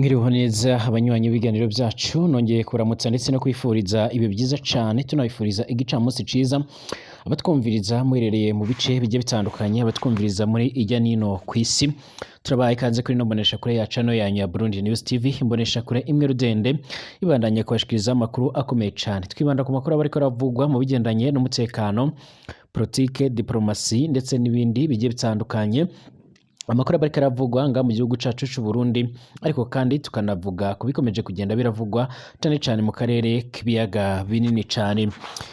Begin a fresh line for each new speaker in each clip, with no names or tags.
Mwiriwe neza abanywanyi b'ibiganiro byacu, nongeye kuramutsa ndetse no kwifuriza ibi byiza cane, tunabifuriza igicamunsi ciza abatwumviriza muherereye mu bice bigiye bitandukanye, abatwumviriza muri ijya nino kw'isi. Turabaha ikaze kuri ino mboneshakure ya channel yanyu ya Burundi News TV, imboneshakure imwe rudende ibandanya kubashikiriza amakuru akomeye cane. Twibanda ku makuru aba ariko aravugwa mu bigendanye n'umutekano, politike, diplomasi ndetse n'ibindi bigiye bitandukanye, amakuru aba ariko aravugwa nga mu gihugu cacu c'u Burundi, ariko kandi tukanavuga ku bikomeje kugenda biravugwa cane cane mu karere k'ibiyaga binini cane.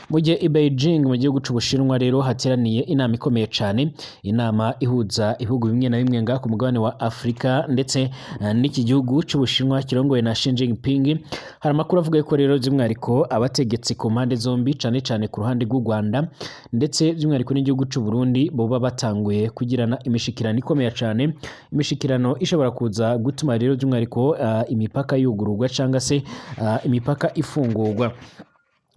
Mu gihe i Beijing mu gihugu c'Ubushinwa rero hateraniye inama ikomeye cane, inama ihuza ibihugu bimwe na bimwe nga ku mugabane wa Afrika ndetse n'iki gihugu c'Ubushinwa kirongowe na Xi Jinping. Hari amakuru avuga ko rero by'umwihariko abategetsi ku mpande zombi, cane cane ku ruhande rw'u Rwanda ndetse by'umwihariko n'igihugu c'u Burundi, boba batanguye kugirana imishikirano ikomeye cane, imishikirano ishobora kuza gutuma rero by'umwihariko imipaka yugururwa cyangwa se imipaka ifungurwa.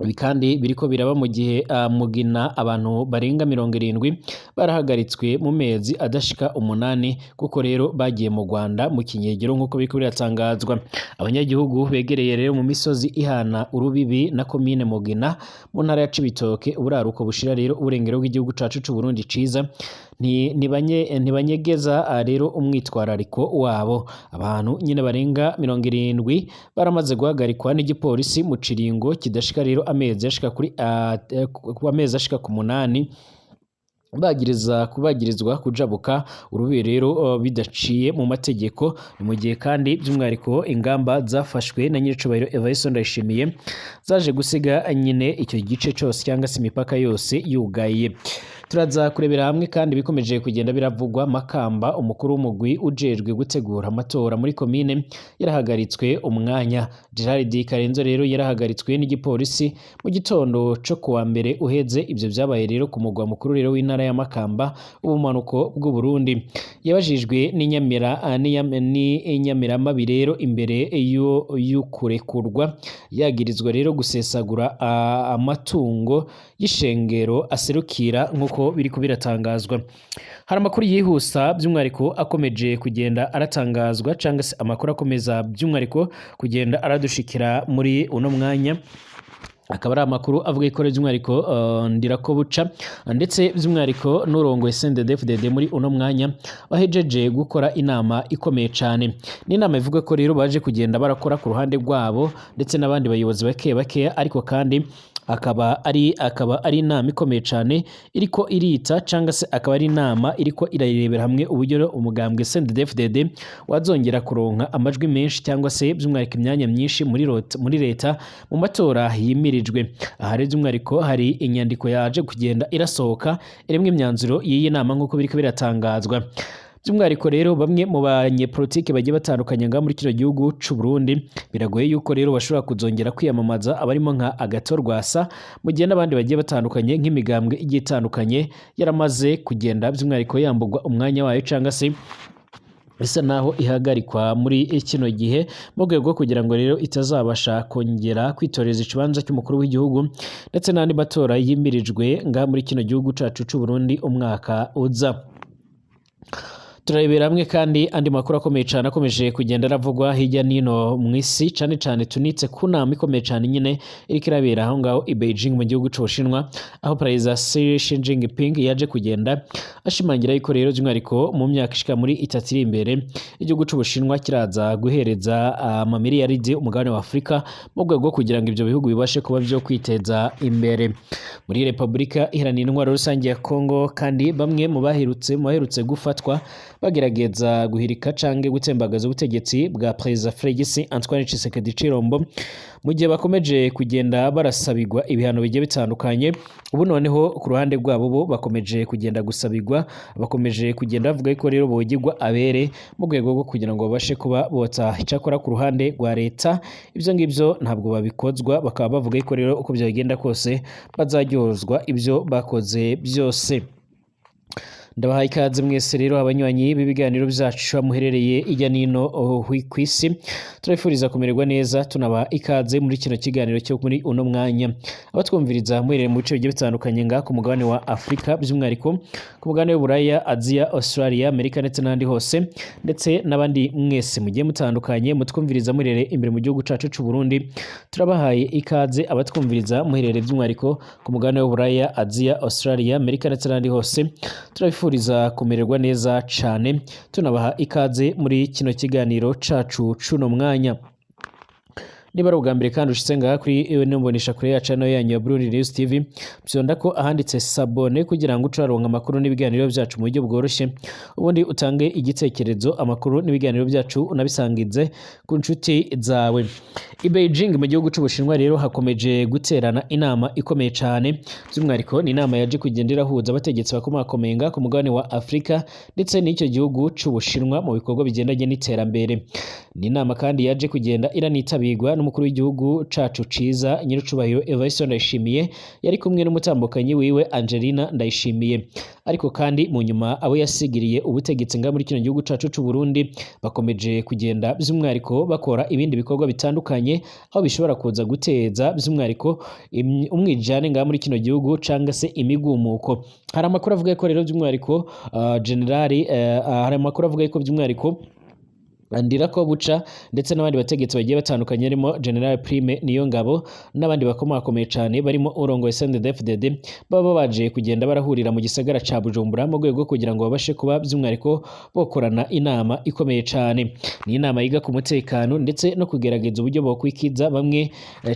Ibi kandi biriko biraba mu gihe Mugina abantu barenga 70 barahagaritswe mu mezi adashika 8, kuko rero bagiye mu Rwanda mu kinyegero nk'uko biriko biratangazwa. Abanyagihugu begereye rero mu misozi ihana urubibi na komine Mugina mu ntara ya Cibitoke, uburaruko bushira rero uburengero bw'igihugu cacu c'u Burundi ciza, ntibanyegeza rero umwitwarariko wabo. Abantu nyine barenga 70 baramaze guhagarikwa n'igipolisi mu ciringo kidashika rero amezi ashika kuri amezi ashika ku 8, bagiriza kubagirizwa kujabuka urubibe rero bidaciye mu mategeko. Ni mu gihe kandi by'umwihariko ingamba zafashwe na nyiricubahiro Evariste Ndayishimiye zaje gusiga nyine icyo gice cyose cyangwa se imipaka yose yugaye. Turaza kurebera hamwe kandi bikomeje kugenda biravugwa Makamba, umukuru w'umugwi ujejwe gutegura amatora muri komine yarahagaritswe umwanya. Gerard Karenzo rero yarahagaritswe n'igipolisi mu gitondo co kuwa mbere uheze. Ivyo vyabaye rero ku mugwa mukuru rero w'intara ya Makamba, ubumanuko bw'u Burundi. Yabajijwe n'inyamiramabi rero imbere y'ukurekurwa, yagirizwa rero gusesagura amatungo y'ishengero aserukira nk'uko biriko biratangazwa. Hari amakuru yihusa by'umwihariko akomeje kugenda aratangazwa, cyangwa se amakuru akomeza by'umwihariko kugenda aradushikira muri uno mwanya, akaba ari amakuru avuga ko by'umwihariko Ndirakobuca ndetse by'umwihariko n'urongoye CNDD-FDD muri uno mwanya bahejeje gukora inama ikomeye cane. Ni inama ivuga ko rero baje kugenda barakora ku ruhande rwabo ndetse n'abandi bayobozi bake bake, ariko kandi akaba ari inama ikomeye cane iriko irita, cyangwa se akaba ari inama iriko irarebera hamwe uburyo umugambwe CNDD-FDD wazongera kuronka amajwi menshi cyangwa se by'umwihariko imyanya myinshi muri leta mu matora yimirijwe. Aha rero by'umwihariko hari inyandiko yaje kugenda irasohoka irimwo imyanzuro y'iyi nama nk'uko biriko biratangazwa. By'umwihariko rero bamwe mu banyepolitike bagiye batandukanye ngaha muri kino gihugu c'u Burundi biragoye yuko rero bashobora kuzongera kwiyamamaza, abarimo nka Agathon Rwasa, mu gihe n'abandi bagiye batandukanye nk'imigambwe igiye itandukanye yaramaze kugenda by'umwihariko yambugwa umwanya wayo cyangwa se isa naho ihagarikwa muri kino gihe, mu rwego rwo kugira ngo rero itazabasha kongera kwitoreza ikibanza cy'umukuru w'igihugu ndetse n'andi matora yimirijwe ngaha muri kino gihugu cacu c'u Burundi umwaka uza. Turarebera hamwe kandi andi makuru akomeye cyane akomeje kugenda aravugwa hirya nino mu isi, cyane cyane tunitse ku nama ikomeye cyane nyine iriko irabera aho ngaho i Beijing mu gihugu c'Ubushinwa, aho Perezida Xi Jinping yaje kugenda ashimangira yuko rero by'umwihariko mu myaka ishika muri 3 iri imbere igihugu c'Ubushinwa kiraza guhereza amamiliyaridi umugabane wa Afurika mu rwego rwo kugira ngo ivyo bihugu bibashe kuba vyo kwiteza imbere. Muri Repubulika Iharanira Intwaro Rusange ya Kongo kandi bamwe mu baherutse gufatwa bagerageza guhirika canke gutembagaza ubutegetsi bwa Perezida Felix Antoine Tshisekedi Tshilombo, mu gihe bakomeje kugenda barasabigwa ibihano bigiye bitandukanye, ubu noneho ku ruhande rwabo bo bakomeje kugenda gusabigwa, bakomeje kugenda bavuga ko rero bogirwa abere mu rwego rwo kugira ngo babashe kuba bota. Icyakora ku ruhande rwa leta ibyo ngibyo ntabwo babikozwa, bakaba bavuga ko rero uko byagenda kose bazaryozwa ibyo bakoze byose. Ndabahaye ikaze mwese rero abanywanyi b'ibiganiro byacu muherereye ijya nino kw'isi. Turabifuriza kumererwa neza, tunaba ikaze muri kino kiganiro cyo muri uno mwanya. Abatwumviriza muherereye mu bice bigiye bitandukanye ngaha ku mugabane wa Afurika, by'umwihariko ku mugabane w'Uburaya, Aziya, Australia, Amerika ndetse n'ahandi hose, ndetse n'abandi mwese mugiye mutandukanye mutwumviriza muherereye imbere mu gihugu cacu c'u Burundi, turabahaye ikaze. Abatwumviriza muherereye by'umwihariko ku mugabane w'Uburaya, Aziya, Australia, Amerika ndetse n'ahandi hose, turabifuriza kumererwa neza cane, tunabaha ikaze muri kino kiganiro cacu cuno mwanya. Niba ari ubwa mbere kandi ushitse ngaha kuri ino mbonesha kure ya channel yanyu ya Burundi News TV, vyonda ko ahanditse s'abonner kugira ngo uce uraronka amakuru n'ibiganiro byacu mu buryo bworoshye, ubundi utange igitekerezo, amakuru n'ibiganiro byacu unabisangize ku nshuti zawe. I Beijing mu gihugu c'Ubushinwa rero hakomeje guterana inama ikomeye cane, by'umwihariko ni inama yaje kugenda irahuza abategetsi bakomakomeye ngaha ku mugabane wa Afurika ndetse n'icyo gihugu c'Ubushinwa mu bikorwa bigendanye n'iterambere. Ni inama kandi yaje kugenda iranitabirwa n'umukuru w'igihugu cacu ciza nyiricubahiro Evariste Ndayishimiye, yari kumwe n'umutambukanyi wiwe Angelina Ndayishimiye. Ariko kandi mu nyuma abo yasigiriye ubutegetsi ngaha muri kino gihugu cacu c'u Burundi bakomeje kugenda by'umwihariko bakora ibindi bikorwa bitandukanye, aho bishobora kuza guteza by'umwihariko umwijane ngaha muri kino gihugu canga se imigumuko. Hari amakuru avuga ko rero by'umwihariko generali hari amakuru avuga ko by'umwihariko Ndirako Buca ndetse n'abandi bategetsi bagiye batandukanye harimo General Prime Niyongabo n'abandi bakomakomeye cane barimo urongoye CNDD-FDD baba baje kugenda barahurira mu gisagara ca Bujumbura mu rwego kugira ngo babashe kuba by'umwihariko bokorana inama ikomeye cane. Ni inama yiga ku mutekano ndetse no kugerageza uburyo bokwikiza bamwe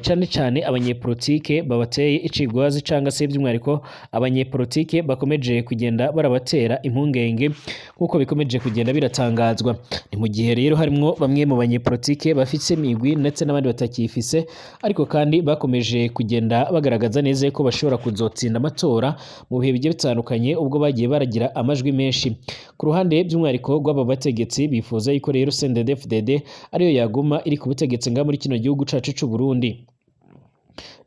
cane cane abanyepolitike babateye icigwazi canga se by'umwihariko abanyepolitike bakomeje kugenda barabatera impungenge nk'uko bikomeje kugenda biratangazwa. Ni mu gihe rero harimwo bamwe mu banyepolitike bafise imigwi ndetse n'abandi batakiyifise, ariko kandi bakomeje kugenda bagaragaza neza ko bashobora kuzotsinda amatora mu bihe bigiye bitandukanye ubwo bagiye baragira amajwi menshi. Ku ruhande by'umwihariko rw'aba bategetsi bifuza yuko rero CNDD-FDD ariyo yaguma iri ku butegetsi ngaha muri kino gihugu cacu c'u Burundi,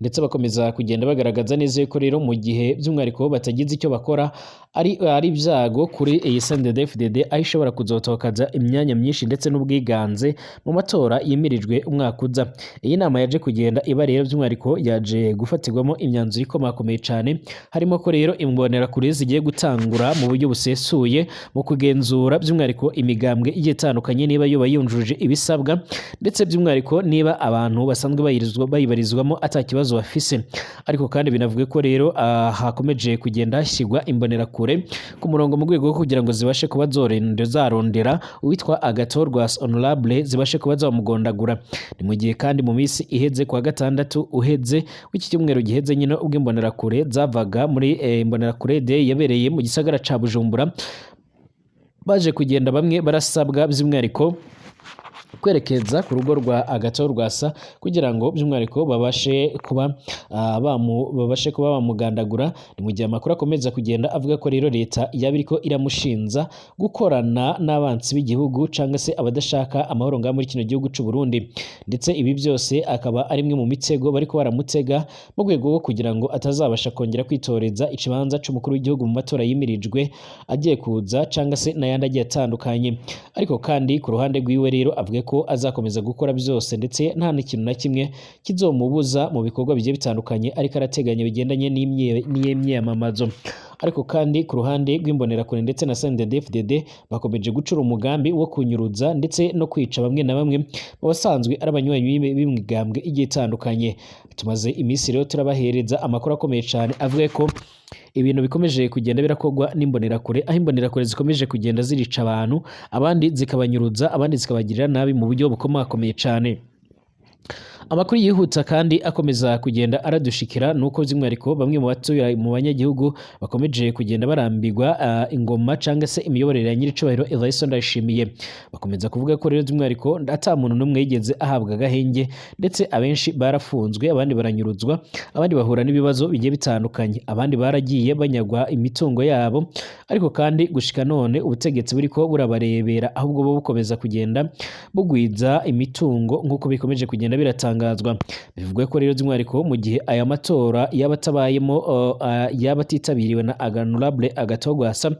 ndetse bakomeza kugenda bagaragaza neza yuko rero mu gihe by'umwihariko batagize icyo bakora ari ibyago kuri iyi CNDD-FDD, aho ishobora kuzotokaza imyanya myinshi ndetse n'ubwiganze mu matora yimirijwe umwaka uza. Iyi nama yaje kugenda iba rero by'umwihariko yaje gufatirwamo imyanzuro ikomakomeye cane, harimo ko rero imbonerakure zigiye gutangura mu buryo busesuye mu kugenzura by'umwihariko imigambwe igiye itandukanye niba yoba yujuje ibisabwa, ndetse by'umwihariko niba abantu basanzwe bayibarizwamo ata kibazo bafise. Ariko kandi binavuga ko rero hakomeje kugenda hashyirwa imbonerakure ku murongo mu rwego rwo kugira ngo zibashe kuba zarondera uwitwa Agathon Rwasa Honorable, zibashe kuba zamugondagura. Ni mu gihe kandi mu minsi iheze kwa gatandatu uheze w'iki cyumweru giheze nyine, ubwo imbonerakure zavaga muri imbonerakure day yabereye mu gisagara ca Bujumbura, baje kugenda bamwe barasabwa by'umwihariko kwerekeza ku rugo rwa Agathon Rwasa kugira ngo by'umwihariko babashe kuba babashe kuba bamugandagura. Ni mu gihe amakuru akomeza kugenda avuga ko rero leta yaba iriko iramushinza gukorana n'abansi b'igihugu canga se abadashaka amahoro ngaha muri kino gihugu c'u Burundi, ndetse ibi byose akaba ari imwe mu mitego bariko baramutega mu rwego rwo kugira ngo atazabasha kongera kwitoreza ikibanza c'umukuru w'igihugu mu matora yimirijwe agiye kuza canga se n'ayandi agiye atandukanye. Ariko kandi ku ruhande rwiwe rero avuga ko azakomeza gukora byose ndetse nta n'ikintu na kimwe kizomubuza mu bikorwa bigiye bitandukanye ariko arateganya bigendanye n'imyiyamamazo. Ariko kandi ku ruhande rw'imbonerakure ndetse na CNDD-FDD bakomeje gucura umugambi wo kunyuruza ndetse no kwica bamwe na bamwe mu basanzwe ari abanywanyi b'imigambwe igiye itandukanye. Tumaze iminsi rero turabahereza amakuru akomeye cane avuga ko ibintu bikomeje kugenda birakorwa n'imbonerakure, aho imbonerakure zikomeje kugenda zirica abantu, abandi zikabanyuruza, abandi zikabagirira nabi mu buryo bukomakomeye cane. Amakuru yihuta kandi akomeza kugenda aradushikira nuko by'umwihariko bamwe mu batuye mu banyagihugu bakomeje kugenda barambirwa ingoma canga se imiyoborere ya nyiricubahiro Evariste Ndayishimiye. Bakomeza kuvuga ko rero by'umwihariko ata muntu n'umwe yigeze ahabwa agahenge, ndetse abenshi barafunzwe, abandi baranyuruzwa, abandi bahura n'ibibazo bigiye bitandukanye, abandi baragiye banyagwa imitungo yabo. Ariko kandi gushika none ubutegetsi buriko burabarebera, ahubwo bo bukomeza kugenda bugwiza imitungo nk'uko bikomeje kugenda biratangazwa. biratangazwa. Bivugwa ko rero by'umwihariko mu gihe aya matora yaba atabayemo, yaba atitabiriwe na Honorable Agathon Rwasa,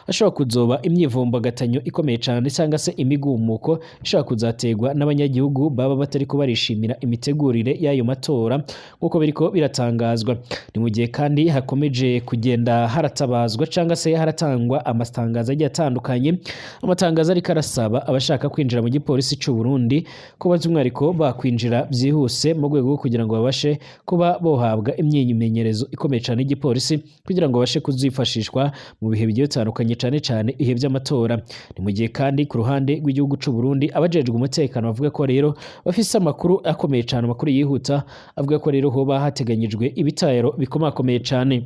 ashobora kuzoba imyivumbagatanyo ikomeye cane cyangwa se imigumuko ishobora kuzategwa n'abanyagihugu baba batariko barishimira imitegurire y'ayo matora, nk'uko biriko biratangazwa. Ni mu gihe kandi hakomeje kugenda haratabazwa cyangwa se haratangwa amatangazo agiye atandukanye, amatangazo ariko arasaba abashaka kwinjira mu gipolisi c'u Burundi kuba by'umwihariko bakwinjira byihuse, mu rwego rwo kugira ngo babashe kuba bohabwa imyimenyerezo ikomeye cyane y'igipolisi, kugira ngo babashe kuzifashishwa mu bihe bigiye bitandukanye, cane cane ibihe by'amatora. Ni mu gihe kandi ku ruhande rw'igihugu c'u Burundi abajejwe umutekano bavuga ko rero bafise amakuru akomeye cyane, amakuru yihuta avuga ko rero hoba hateganyijwe ibitero bikomakomeye cyane.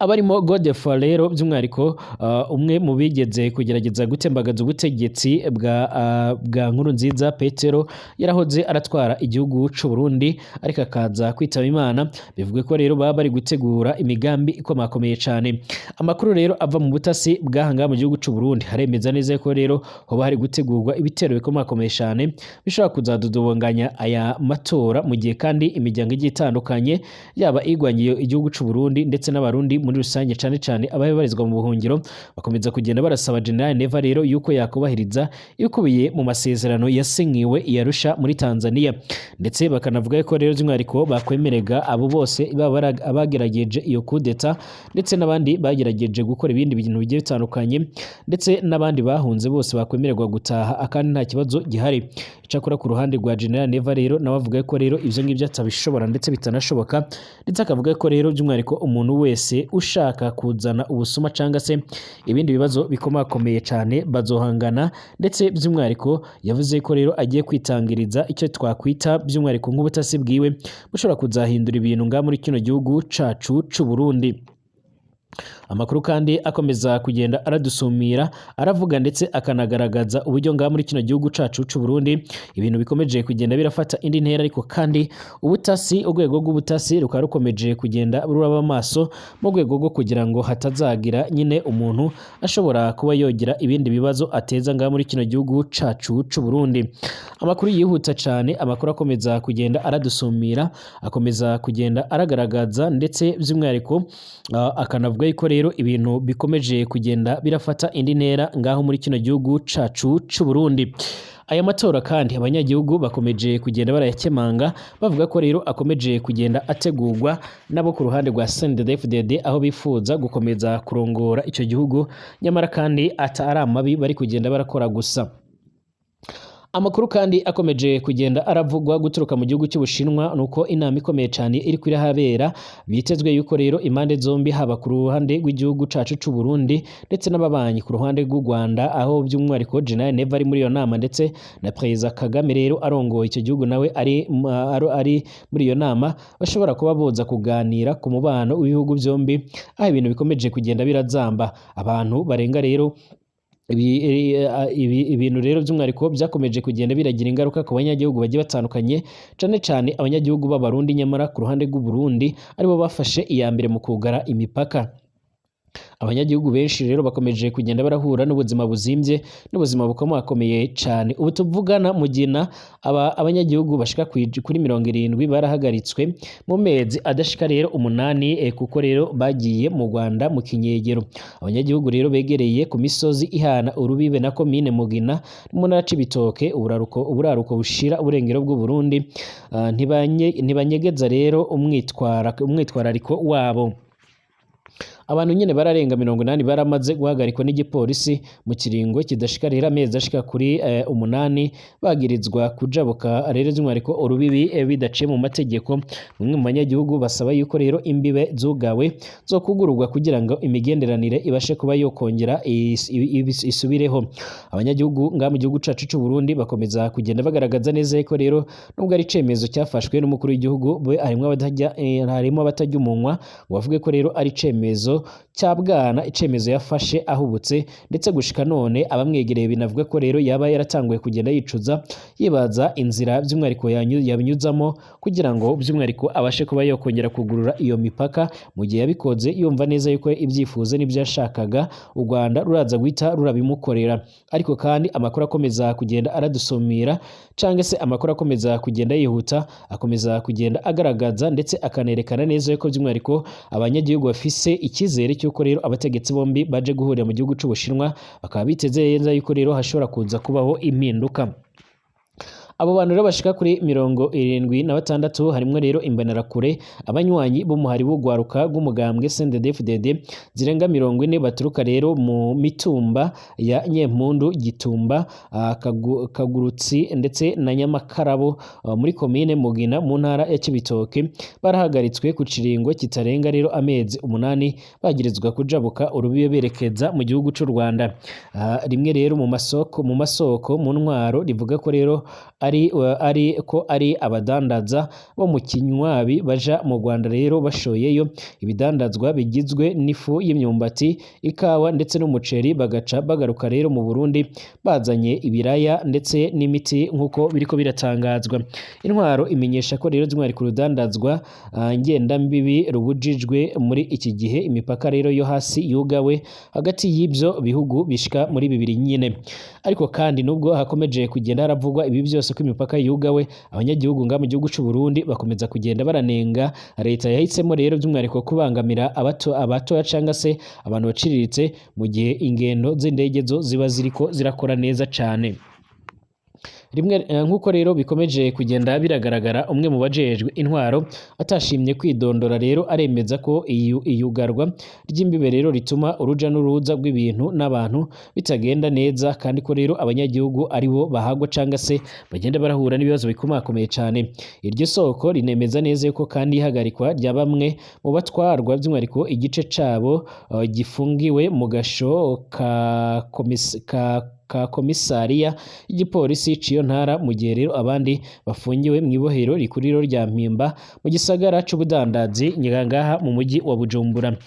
Abarimo Godefroid rero by'umwihariko, umwe mu bigeze kugerageza gutembagaza ubutegetsi bwa Nkurunziza Petero yarahoze aratwara igihugu c'u Burundi, ariko akaza kwitaba Imana. Bivuga ko rero baba bari gutegura imigambi ikomakomeye cyane. Amakuru rero ava mu butasi bw'ahangaha mu gihugu c'u Burundi haremeza neza ko rero hoba hari gutegurwa ibitero bikomakomeye cyane bishobora kuzadudubanganya aya matora, mu gihe kandi imiryango igiye itandukanye, yaba igwanyiye igihugu c'u Burundi ndetse n'Abarundi muri rusange, cane cane ababarizwa mu buhungiro, bakomeza kugenda barasaba General Neva rero yuko yakubahiriza ibikubiye mu masezerano yasinyiwe i Arusha muri Tanzania, ndetse bakanavuga ko rero by'umwihariko bakwemerega abo bose baba abagerageje iyo kudeta, ndetse n'abandi bagerageje gukora ibindi bintu bigiye bitandukanye, ndetse n'abandi bahunze bose bakwemererwa gutaha akandi nta kibazo gihari. Icyakora ku ruhande rwa General Neva rero nawe avuga ko rero ivyo ngivyo atabishobora ndetse bitanashoboka, ndetse akavuga ko rero by'umwihariko umuntu wese ushaka kuzana ubusuma cyangwa se ibindi bibazo bikomakomeye cyane bazohangana, ndetse by'umwihariko yavuze ko rero agiye kwitangiriza icyo twakwita by'umwihariko nk'ubutasi bwiwe bushobora kuzahindura ibintu nga muri kino gihugu cacu c'u Burundi. Amakuru kandi akomeza kugenda aradusumira, aravuga ndetse akanagaragaza uburyo ngaha muri kino gihugu cacu c'u Burundi ibintu bikomeje kugenda birafata indi ntera, ariko kandi ubutasi, urwego rw'ubutasi rukaba rukomeje kugenda ruraba amaso mu rwego rwo kugira ngo hatazagira nyine umuntu ashobora kuba yogira ibindi bibazo ateza ngaha muri kino gihugu cacu c'u Burundi. Amakuru yihuta cyane, amakuru akomeza kugenda aradusumira, akomeza kugenda aragaragaza ndetse by'umwihariko akanavuga yuko rero ibintu bikomeje kugenda birafata indi ntera ngaho muri kino gihugu cacu c'u Burundi. Aya matora kandi abanyagihugu bakomeje kugenda barayakemanga, bavuga ko rero akomeje kugenda ategurwa nabo ku ruhande rwa CNDD-FDD, aho bifuza gukomeza kurongora icyo gihugu, nyamara kandi atari amabi bari kugenda barakora gusa. Amakuru kandi akomeje kugenda aravugwa guturuka mu gihugu cy'Ubushinwa nuko inama ikomeye cyane iri kwirahabera, bitezwe yuko rero impande zombi, haba ku ruhande rw'igihugu cacu c'u Burundi ndetse n'ababanyi ku ruhande rw'u Rwanda, aho by'umwihariko General Neva ari muri iyo nama, ndetse na Perezida Kagame rero arongoye icyo gihugu nawe ari muri iyo nama, bashobora kuba boza kuganira ku mubano w'ibihugu byombi, aho ibintu bikomeje kugenda birazamba. Abantu barenga rero ibintu rero by'umwihariko byakomeje kugenda biragira ingaruka ku banyagihugu bagiye batandukanye, cane cane abanyagihugu b'Abarundi, nyamara ku ruhande rw'u Burundi aribo bafashe iya mbere mu kugara imipaka. Abanyagihugu benshi rero bakomeje kugenda barahura n'ubuzima buzimbye n'ubuzima bukomakomeye cyane. Ubu tuvugana Mugina, abanyagihugu bashika kuri 70 barahagaritswe mu mezi adashika rero 8, kuko rero bagiye mu Rwanda mu kinyegero. Abanyagihugu rero begereye ku misozi ihana urubibe na komine Mugina mu ntara Cibitoke, uburaruko bushira uburengero bw'u Burundi, ntibanyegeza rero umwitwarariko wabo. Abantu nyene bararenga 80 baramaze guhagarikwa n'igipolisi mu kiringo kidashika rero amezi ashika kuri 8, bagirizwa kujabuka rero by'umwihariko urubibi bidaciye mu mategeko. Bamwe mu banyagihugu basaba yuko rero imbibe zugawe zo kugururwa kugira ngo imigenderanire ibashe kuba yokongera isubireho. Abanyagihugu ngaha mu gihugu cacu c'u Burundi bakomeza kugenda bagaragaza neza ko rero nubwo ari icemezo cyafashwe n'umukuru w'igihugu, harimo abatajya umunwa ngo bavuge ko rero ari icemezo icemezo cya bwana, icemezo yafashe ahubutse, ndetse gushika none abamwegereye binavuga ko rero yaba yaratanguye kugenda yicuza, yibaza inzira by'umwihariko yabinyuzamo kugira ngo by'umwihariko abashe kuba yakongera kugurura iyo mipaka, mu gihe yabikoze yumva neza yuko ibyifuzo n'ibyo yashakaga u Rwanda ruraza guhita rurabimukorera. Ariko kandi amakuru akomeza kugenda aradusumira, cyangwa se amakuru akomeza kugenda yihuta, akomeza kugenda agaragaza ndetse akanerekana neza yuko by'umwihariko abanyagihugu bafise icyizere cy'uko rero abategetsi bombi baje guhurira mu gihugu c'Ubushinwa, bakaba biteze neza yuko rero hashobora kuza kubaho impinduka. Abo bantu rero bashika kuri 76, harimwo rero imbonerakure, abanywanyi b'umuhari w'ugwaruka rw'umugambwe CNDD-FDD zirenga 40, baturuka rero mu mitumba ya Nyempundu, Gitumba, Kagurutsi ndetse na Nyamakarabo, muri komine Mugina mu ntara ya Cibitoke, barahagaritswe ku kiringo kitarenga rero amezi 8, bagirizwa kujabuka urubibe berekeza mu gihugu c'u Rwanda. Rimwe rero mu masoko mu ntwaro rivuga ko rero ari ko ari abadandaza bo mu Kinywabi baja mu Rwanda rero bashoyeyo ibidandazwa bigizwe n'ifu y'imyumbati, ikawa ndetse n'umuceri, bagaca bagaruka rero mu Burundi bazanye ibiraya ndetse n'imiti, nk'uko biriko biratangazwa. Intwaro imenyesha ko rero by'umwihariko urudandazwa ngendambibi rubujijwe muri iki gihe imipaka rero yo hasi yugawe hagati y'ibyo bihugu bishika muri bibiri nyine. Ariko kandi nubwo hakomeje kugenda haravugwa ibi byose ko imipaka yugawe, abanyagihugu nga mu gihugu c'u Burundi bakomeza kugenda baranenga leta yahisemo rero by'umwihariko kubangamira abato, abatoya cyangwa se abantu baciriritse, mu gihe ingendo z'indege zo ziba ziriko zirakora neza cane. Rimwe nk'uko rero bikomeje kugenda biragaragara, umwe mu bajejwe intwaro atashimye kwidondora rero aremeza ko iyugarwa ry'imbibe rero rituma uruja n'uruza rw'ibintu n'abantu bitagenda neza, kandi ko rero abanyagihugu aribo bahagwa cyangwa se bagenda barahura n'ibibazo bikomakomeye cyane. Iryo soko rinemeza neza yuko kandi ihagarikwa rya bamwe mu batwarwa, by'umwihariko igice cabo gifungiwe mu gasho ka komisariya y'igipolisi c'iyo ntara, mu gihe rero abandi bafungiwe mu ibohero rikuru rya Mpimba mu gisagara c'ubudandazi ngaha mu mujyi wa Bujumbura.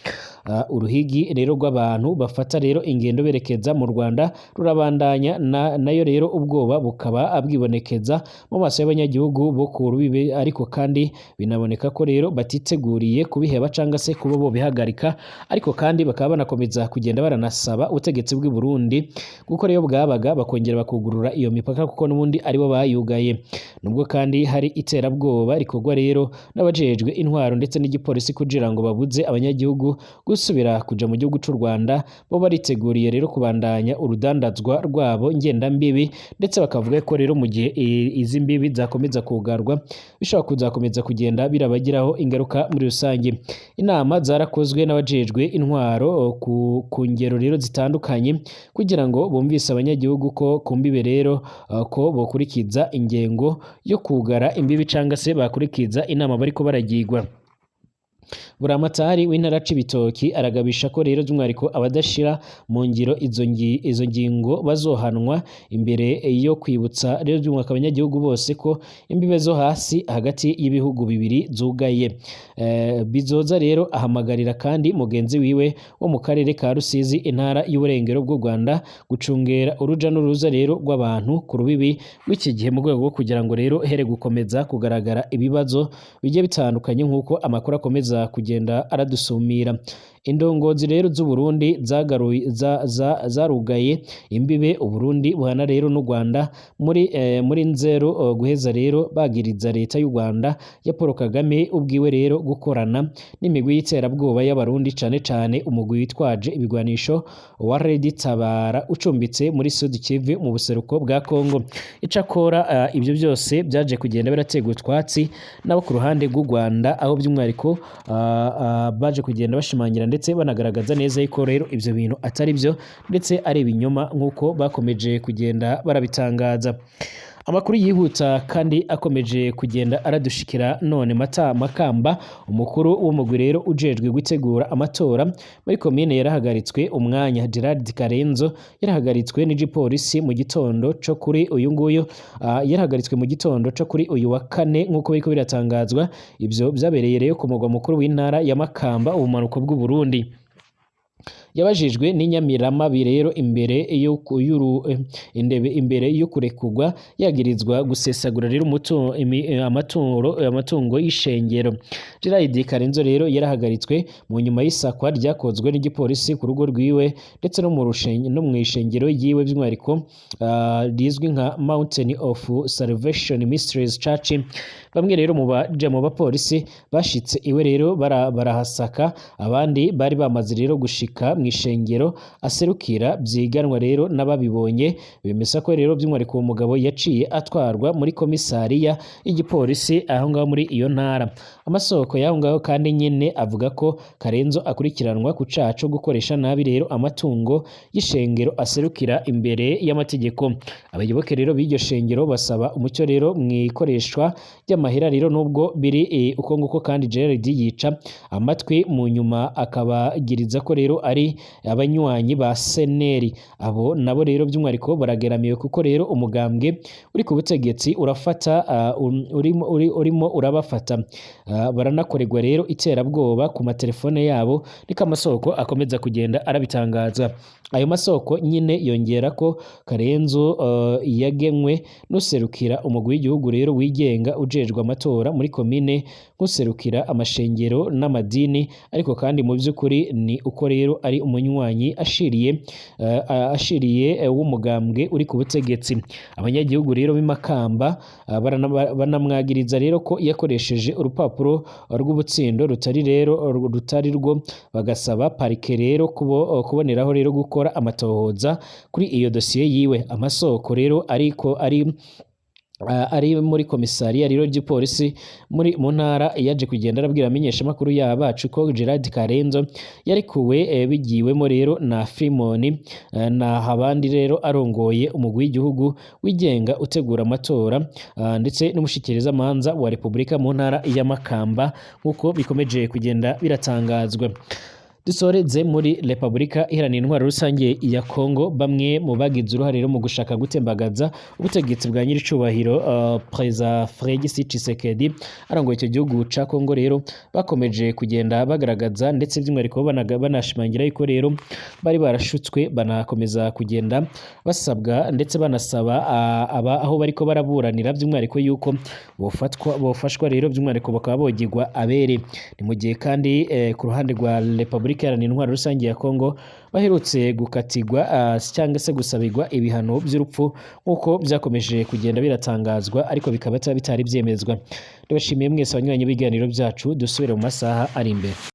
Uruhigi rero rw'abantu bafata rero ingendo berekeza mu Rwanda rurabandanya, nayo rero ubwoba bukaba bwibonekeza mu maso y'abanyagihugu bo ku rubibe, ariko kandi binaboneka ko rero batiteguriye kubiheba cyangwa se kuba bo bihagarika. Ariko kandi bakaba banakomeza kugenda baranasaba ubutegetsi bw'i Burundi gukora iyo bwabaga, bakongera bakugurura iyo mipaka, kuko n'ubundi aribo bayugaye. Nubwo kandi hari iterabwoba rikorwa rero n'abajejwe intwaro ndetse n'igipolisi kugira ngo babuze abanyagihugu gusubira kuja mu gihugu c'u Rwanda, bo bariteguriye rero kubandanya urudandazwa rwabo ngendambibi, ndetse bakavuga ko rero mu gihe izi mbibi zakomeza kugarwa bishobora kuzakomeza kugenda birabagiraho ingaruka muri rusange. Inama zarakozwe n'abajejwe intwaro ku ngero rero zitandukanye kugira ngo bumvise abanyagihugu ko ku mbibe rero ko bokurikiza ingengo yo kugara imbibi cyangwa se bakurikiza inama bariko baragirwa. Buramatari w'intara Cibitoki aragabisha ko rero by'umwihariko abadashira mu ngiro izo ngingo bazohanwa, imbere yo kwibutsa rero by'umwihariko abanyagihugu bose ko imbibe zo hasi hagati y'ibihugu bibiri zugaye. Bizoza rero ahamagarira kandi mugenzi wiwe wo mu karere ka Rusizi, intara y'uburengero bw'u Rwanda, gucungera uruja n'uruza rero rw'abantu ku rubibi rw'iki gihe, mu rwego rwo kugira ngo rero here gukomeza kugaragara ibibazo bigiye bitandukanye, nk'uko amakuru akomeza kugenda aradusumira. Indongozi rero z'u Burundi zarugaye imbibe Uburundi buhana rero n'u Rwanda muri Nzero, guheza rero bagiriza leta y'u Rwanda ya Paul Kagame ubwiwe rero gukorana n'imigwi y'iterabwoba y'Abarundi, cane cane umugwi witwaje ibigwanisho wa Red Tabara ucumbitse muri Sud Kivu mu buseruko bwa Congo. Icakora ibyo byose byaje kugenda birategwa utwatsi nabo ku ruhande rw'u Rwanda, aho by'umwihariko baje kugenda bashimangira ndetse banagaragaza neza yuko rero ibyo bintu atari byo ndetse ari ibinyoma, nk'uko bakomeje kugenda barabitangaza. Amakuru yihuta kandi akomeje kugenda aradushikira none mata Makamba, umukuru w'umugwi rero ujejwe gutegura amatora muri komine yarahagaritswe umwanya. Gerard Karenzo yarahagaritswe n'igipolisi mu gitondo co kuri uyu nguyu, yarahagaritswe mu gitondo co kuri uyu wa kane, nk'uko biriko biratangazwa. Ivyo vyabereye rero ku mugwa mukuru w'intara ya Makamba, ubumanuko bw'u Burundi. Yabajijwe n'inyamiramabi rero imbere yo imbere yo kurekurwa, yagirizwa gusesagura rero amatungo y'ishengero. Gerard Karenzo rero yarahagaritswe mu nyuma y'isakwa ryakozwe n'igipolisi ku rugo rwiwe ndetse no mw'ishengero yiwe, by'umwihariko rizwi nka Mountain of Salvation Ministries Church. Bamwe rero mu baja mu bapolisi bashitse iwe rero barahasaka, abandi bari bamaze rero gushika mw'ishengero aserukira, vyiganwa rero n'ababibonye bemeza ko rero by'umwihariko uwo mugabo yaciye atwarwa muri komisariya y'igipolisi aho ngaho muri iyo ntara. Amasoko y'aho ngaho kandi nyene avuga ko Karenzo akurikiranwa ku caha co gukoresha nabi rero amatungo y'ishengero aserukira imbere y'amategeko. Abayoboke rero b'iryo shengero basaba umucyo rero mw'ikoreshwa ry'amahera rero, nubwo biri uko nguko kandi Gerard yica amatwi, mu nyuma akabagiriza ko rero ari abanywanyi ba Seneri. Abo nabo rero by'umwihariko barageramiwe kuko rero umugambwe uri ku butegetsi urafata urimo urabafata, baranakorerwa rero iterabwoba ku matelefone yabo, niko amasoko akomeza kugenda arabitangaza. Ayo masoko nyine yongera ko Karenzo yagenwe n'userukira umugwi w'igihugu rero wigenga ujejwe amatora muri komine nk'userukira amashengero n'amadini, ariko kandi mu by'ukuri ni uko rero ari umunywanyi ashiriye w'umugambwe uri ku butegetsi. Abanyagihugu rero b'imakamba banamwagiriza rero ko yakoresheje urupapuro rw'ubutsindo rutari rero rutari rwo, bagasaba parike rero kuboneraho rero gukora amatohoza kuri iyo dosiye yiwe. Amasoko rero ariko ari muri komisariya rero ry'ipolisi muri mu ntara yaje kugenda arabwira amenyesha makuru yabacu ko Gerard Karenzo yarikuwe bigiwemo rero na Fremon na habandi rero arongoye umugwi w'igihugu wigenga utegura amatora, ndetse n'umushikiriza manza wa Republika mu ntara ya Makamba, nkuko bikomeje kugenda biratangazwa. Dusoreze muri Republika Iharanira Intwaro Rusange ya Kongo. Bamwe mu bagize uruhare mu gushaka gutembagaza ubutegetsi bwa nyiricubahiro Perezida Felix Tshisekedi arongoye icyo gihugu ca Kongo rero bakomeje kugenda bagaragaza, ndetse by'umwihariko banashimangira yuko rero bari barashutswe, banakomeza kugenda basabwa ndetse banasaba aho bariko baraburanira by'umwihariko yuko bofashwa rero by'umwihariko bakaba bogirwa abere. Ni mu gihe kandi ku ruhande rwa Republika Iharanira Intwaro Rusange ya Kongo baherutse gukatirwa cyangwa se gusabirwa ibihano by'urupfu nk'uko byakomeje kugenda biratangazwa, ariko bikaba bitari byemezwa. Ndabashimiye mwese abanywanyi b'ibiganiro byacu, dusubire mu masaha ari imbere.